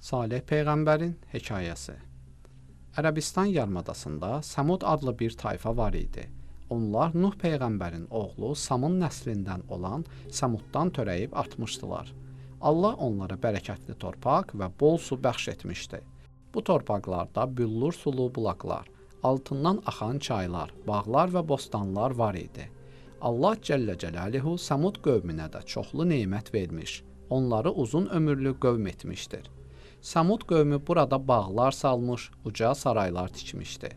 Saleh peyğəmbərin hekayəsi. Ərəbistan yarımadasında Səmud adlı bir tayfa var idi. Onlar Nuh peyğəmbərin oğlu Samın nəslindən olan Səmuddan törəyib artmışdılar. Allah onlara bərəkətli torpaq və bol su bəxş etmişdi. Bu torpaqlarda büllur sulu bulaqlar, altından axan çaylar, bağlar və bostanlar var idi. Allah Cəllə Cəlaluhu Səmud qövminə də çoxlu nemət vermiş, onları uzun ömürlü qövm etmişdir. Səmud qövmü burada bağlar salmış, uca saraylar tikmişdi.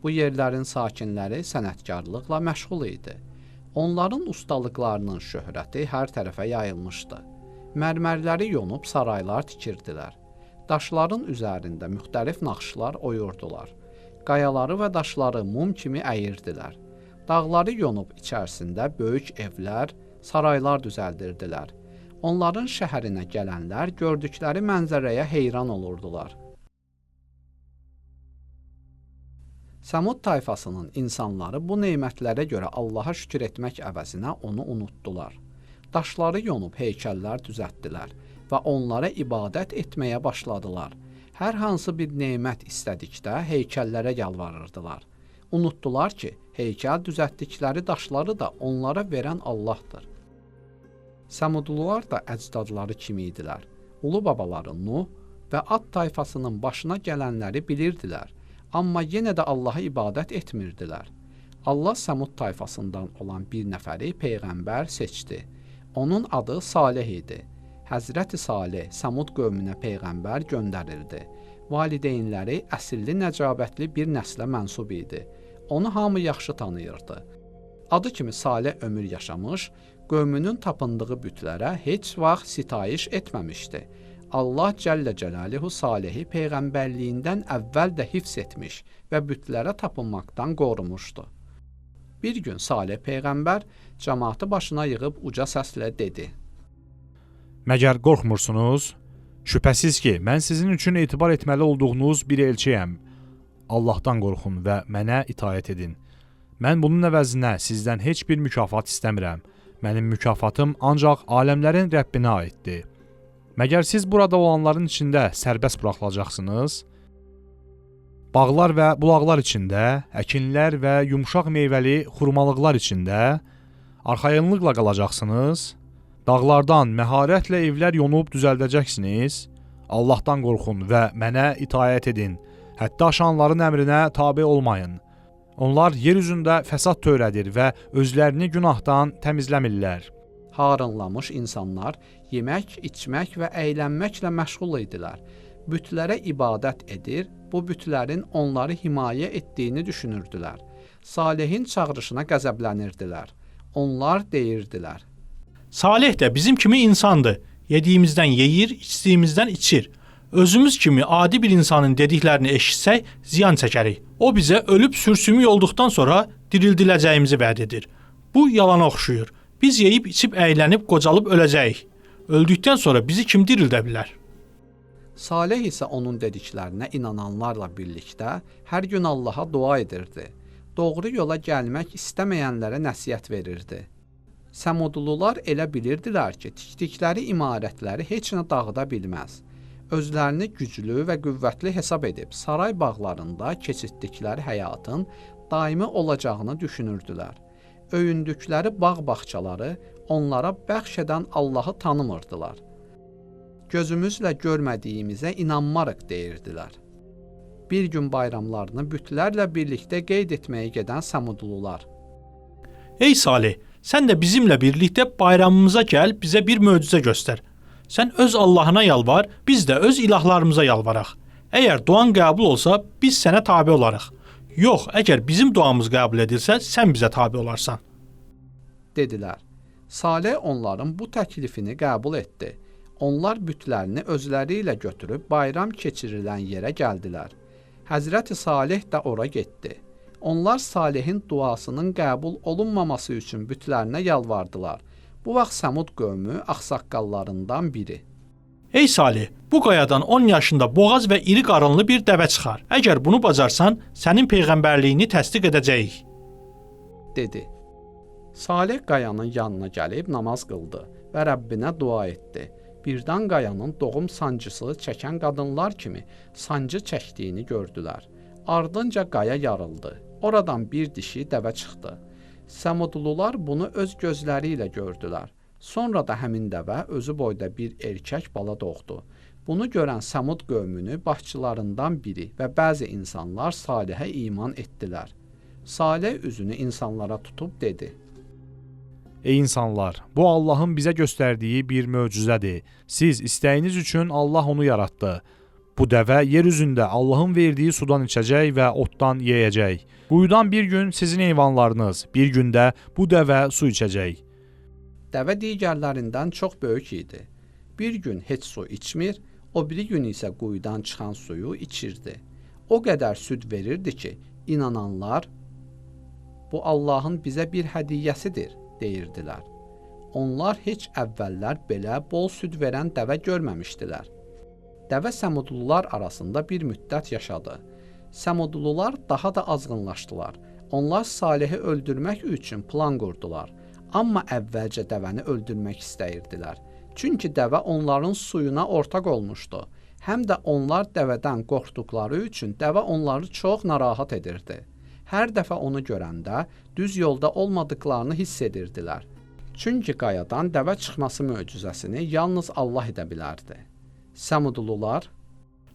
Bu yerlərin sakinləri sənətkarlıqla məşğul idi. Onların ustalıqlarının şöhrəti hər tərəfə yayılmışdı. Mərmərləri yonub saraylar tikirdilər. Daşların üzərində müxtəlif naxışlar oyurdular. Qayaları və daşları mum kimi əyirdilər. Dağları yonub içərisində böyük evlər, saraylar düzəldirdilər. Onların şəhərinə gələnlər gördükləri mənzərəyə heyran olurdular. Səmud tayfasının insanları bu nemətlərə görə Allaha şükür etmək əvəzinə onu unutdular. Daşları yonub heykəllər düzəltdilər və onlara ibadət etməyə başladılar. Hər hansı bir nemət istədikdə heykəllərə yalvarırdılar. Unutdular ki, heykəl düzəltdikləri daşları da onlara verən Allahdır. Səmudlular da əcdadları kimi idilər. Ulu babaları Nuh və Ad tayfasının başına gələnləri bilirdilər, amma yenə də Allaha ibadət etmirdilər. Allah Səmud tayfasından olan bir nəfəri peyğəmbər seçdi. Onun adı Saleh idi. Həzrəti Saleh Səmud qövminə peyğəmbər göndərildi. Valideynləri əsilli nəcabətli bir nəslə mənsub idi. Onu hamı yaxşı tanıyırdı. Adı kimi Saleh ömür yaşamış, qövmünün tapındığı bütlərə heç vaxt sitayiş etməmişdi. Allah Cəllə Cəlaluhu Salehi peyğəmbərliyindən əvvəl də hifz etmiş və bütlərə tapınmaqdan qorumuşdu. Bir gün Saleh peyğəmbər cəmaatı başına yığıb uca səslə dedi: Məgər qorxmursunuz? Şübhəsiz ki, mən sizin üçün etibar etməli olduğunuz bir elçiyəm. Allahdan qorxun və mənə itaət edin. Mən bunun əvəzinə sizdən heç bir mükafat istəmirəm. Mənim mükafatım ancaq aləmlərin Rəbbinə aiddir. Məgər siz burada olanların içində sərbəst buraxılacaqsınız? Bağlar və bulaqlar içində, əkinlər və yumşaq meyvəli xurmalıqlar içində arxayınlıqla qalacaqsınız? Dağlardan məharətlə evlər yonub düzəldəcəksiniz? Allahdan qorxun və mənə itaət edin. Hətta aşanların əmrinə tabe olmayın. Onlar yer üzündə fəsad törədir və özlərini günahdan təmizləmirlər. Harınlamış insanlar yemək, içmək və əylənməklə məşğul idilər. Bütlərə ibadət edir, bu bütlərin onları himayə etdiyini düşünürdülər. Salehin çağırışına qəzəblənirdilər. Onlar deyirdilər: Saleh də bizim kimi insandır. Yediyimizdən yeyir, içdiyimizdən içir. Özümüz kimi adi bir insanın dediklərini eşitsək ziyan çəkərik. O bizə ölüb sürsümük olduqdan sonra dirildiləcəyimizi vəd edir. Bu yalana oxşuyur. Biz yeyib içib əylənib qocalıb öləcəyik. Öldükdən sonra bizi kim dirildə bilər? Saleh isə onun dediklərinə inananlarla birlikdə hər gün Allaha dua edirdi. Doğru yola gəlmək istəməyənlərə nəsihət verirdi. Səmudlular elə bilirdilər ki, tikdikləri imarətləri heç nə dağıda bilməz. Özlərini güclü və qüvvətli hesab edib saray bağlarında keçirtdikləri həyatın daimi olacağını düşünürdülər. Öyündükləri bağ-bağçaları onlara bəxş edən Allahı tanımırdılar. Gözümüzlə görmədiyimizə inanmarıq deyirdilər. Bir gün bayramlarını bütlərlə birlikdə qeyd etməyə gedən Səmudlular: Ey Saleh, sən də bizimlə birlikdə bayramımıza gəl, bizə bir möcüzə göstər. Sən öz Allahına yalvar, biz də öz ilahlarımıza yalvaraq. Əgər duan qəbul olsa, biz sənə tabe olarıq. Yox, əgər bizim duamız qəbul edilsə, sən bizə tabe olarsan. Dedilər. Saleh onların bu təklifini qəbul etdi. Onlar bütlərini özləri ilə götürüb bayram keçirilən yerə gəldilər. Həzrəti Saleh də ora getdi. Onlar Salehin duasının qəbul olunmaması üçün bütlərinə yalvardılar. Bu vaxt Səmud qövmü ağsaqqallarından biri: Ey Saleh, bu qayadan 10 yaşında boğaz və iri qarınlı bir dəvə çıxar. Əgər bunu bacarsan, sənin peyğəmbərliyini təsdiq edəcəyik. Dedi. Saleh qayanın yanına gəlib namaz qıldı və Rəbbinə dua etdi. Birdən qayanın doğum sancısı çəkən qadınlar kimi sancı çəkdiyini gördülər. Ardınca qaya yarıldı. Oradan bir dişi dəvə çıxdı. Səmudlular bunu öz gözləri ilə gördülər. Sonra da həmin dəvə özü boyda bir erkək bala doğdu. Bunu görən Səmud qövmünü başçılarından biri və bəzi insanlar Salihə iman etdilər. Salih üzünü insanlara tutub dedi: Ey insanlar, bu Allahın bizə göstərdiyi bir möcüzədir. Siz istəyiniz üçün Allah onu yaratdı. Bu dəvə yer üzündə Allahın verdiyi sudan içəcək və otdan yeyəcək. Quyudan bir gün sizin heyvanlarınız, bir gündə bu dəvə su içəcək. Dəvə digərlərindən çox böyük idi. Bir gün heç su içmir, o biri gün isə quyudan çıxan suyu içirdi. O qədər süd verirdi ki, inananlar bu Allahın bizə bir hədiyyəsidir deyirdilər. Onlar heç əvvəllər belə bol süd verən dəvə görməmişdilər. Dəvə Səmudlular arasında bir müddət yaşadı. Səmudlular daha da azğınlaşdılar. Onlar Salihi öldürmək üçün plan qurdular. Amma əvvəlcə dəvəni öldürmək istəyirdilər. Çünki dəvə onların suyuna ortaq olmuşdu. Həm də onlar dəvədən qorxduqları üçün dəvə onları çox narahat edirdi. Hər dəfə onu görəndə düz yolda olmadıqlarını hiss edirdilər. Çünki qayadan dəvə çıxması möcüzəsini yalnız Allah edə bilərdi. Səmudlular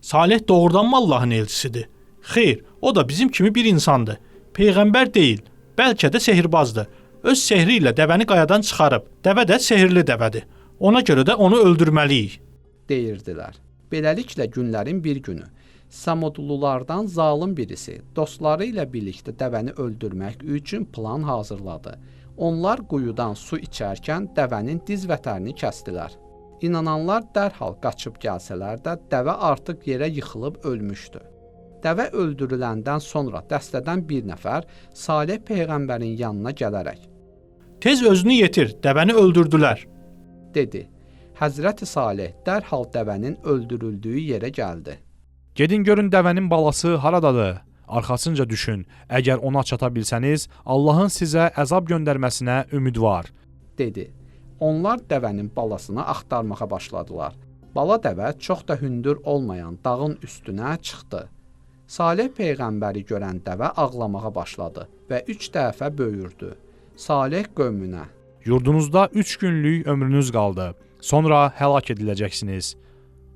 Salih doğrudanmı Allahın elçisidir? Xeyr, o da bizim kimi bir insandır. Peyğəmbər deyil, bəlkə də sehirbazdır. Öz sehri ilə dəvəni qayadan çıxarıb. Dəvə də sehirli dəvədir. Ona görə də onu öldürməliyik. deyirdilər. Beləliklə günlərin bir günü Səmudlulardan zalım birisi dostları ilə birlikdə dəvəni öldürmək üçün plan hazırladı. Onlar quyudan su içərkən dəvənin diz vətərini kəsdilər. İnananlar dərhal qaçıb gəlsələr də dəvə artıq yerə yıxılıb ölmüşdü. Dəvə öldürüləndən sonra dəstədən bir nəfər Salih peyğəmbərin yanına gələrək Tez özünü yetir, dəvəni öldürdülər. dedi. Həzrəti Salih dərhal dəvənin öldürüldüyü yerə gəldi. Gedin görün dəvənin balası haradadır? Arxasınca düşün. Əgər ona çata bilsəniz, Allahın sizə əzab göndərməsinə ümid var. Dedi. Onlar dəvənin balasını axtarmağa başladılar. Bala dəvə çox da hündür olmayan dağın üstünə çıxdı. Salih peyğəmbəri görən dəvə ağlamağa başladı və 3 dəfə böyürdü. Salih qövmünə: Yurdunuzda 3 günlük ömrünüz qaldı. Sonra həlak ediləcəksiniz.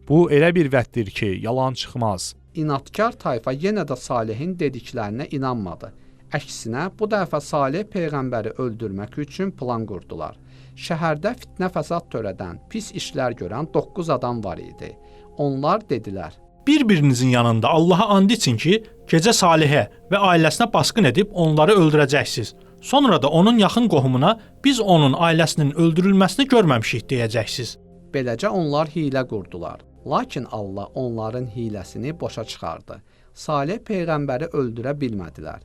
Bu elə bir vəddir ki, yalan çıxmaz. İnadkar tayfa yenə də Salihin dediklərinə inanmadı. Əksinə, bu dəfə Salih peyğəmbəri öldürmək üçün plan qurdular. Şəhərdə fitnə fəsad törədən, pis işlər görən 9 adam var idi. Onlar dedilər: Bir-birinizin yanında Allaha and için ki, gecə Salihə və ailəsinə basqın edib onları öldürəcəksiniz. Sonra da onun yaxın qohumuna biz onun ailəsinin öldürülməsini görməmişik deyəcəksiniz. Beləcə onlar hiylə qurdular. Lakin Allah onların hiyləsini boşa çıxardı. Salih peyğəmbəri öldürə bilmədilər.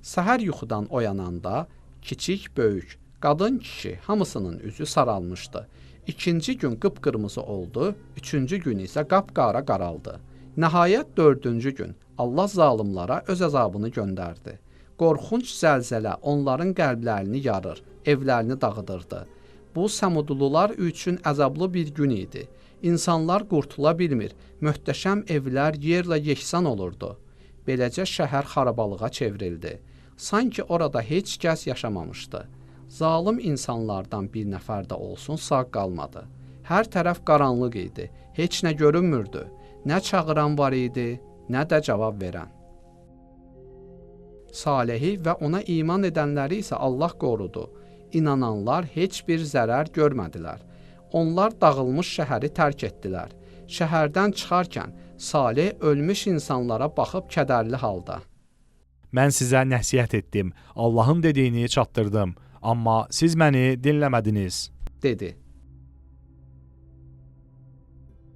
Səhər yuxudan oyananda kiçik, böyük, qadın, kişi hamısının üzü saralmışdı. İkinci gün qıpqırmızı oldu, üçüncü gün isə qapqara qaraldı. Nəhayət dördüncü gün Allah zalimlara öz əzabını göndərdi. Qorxunc zəlzələ onların qəlblərini yarır, evlərini dağıdırdı. Bu Səmudlular üçün əzablı bir gün idi. İnsanlar qurtula bilmir, möhtəşəm evlər yerlə yeksan olurdu. Beləcə şəhər xarabalığa çevrildi. Sanki orada heç kəs yaşamamışdı. Zalım insanlardan bir nəfər də olsun sağ qalmadı. Hər tərəf qaranlıq idi, heç nə görünmürdü. Nə çağıran var idi, nə də cavab verən. Salihi və ona iman edənləri isə Allah qorudu. İnananlar heç bir zərər görmədilər. Onlar dağılmış şəhəri tərk etdilər. Şəhərdən çıxarkən Salih ölmüş insanlara baxıb kədərli halda: Mən sizə nəsihət etdim, Allahın dediyini çatdırdım, amma siz məni dinləmədiniz. Dedi.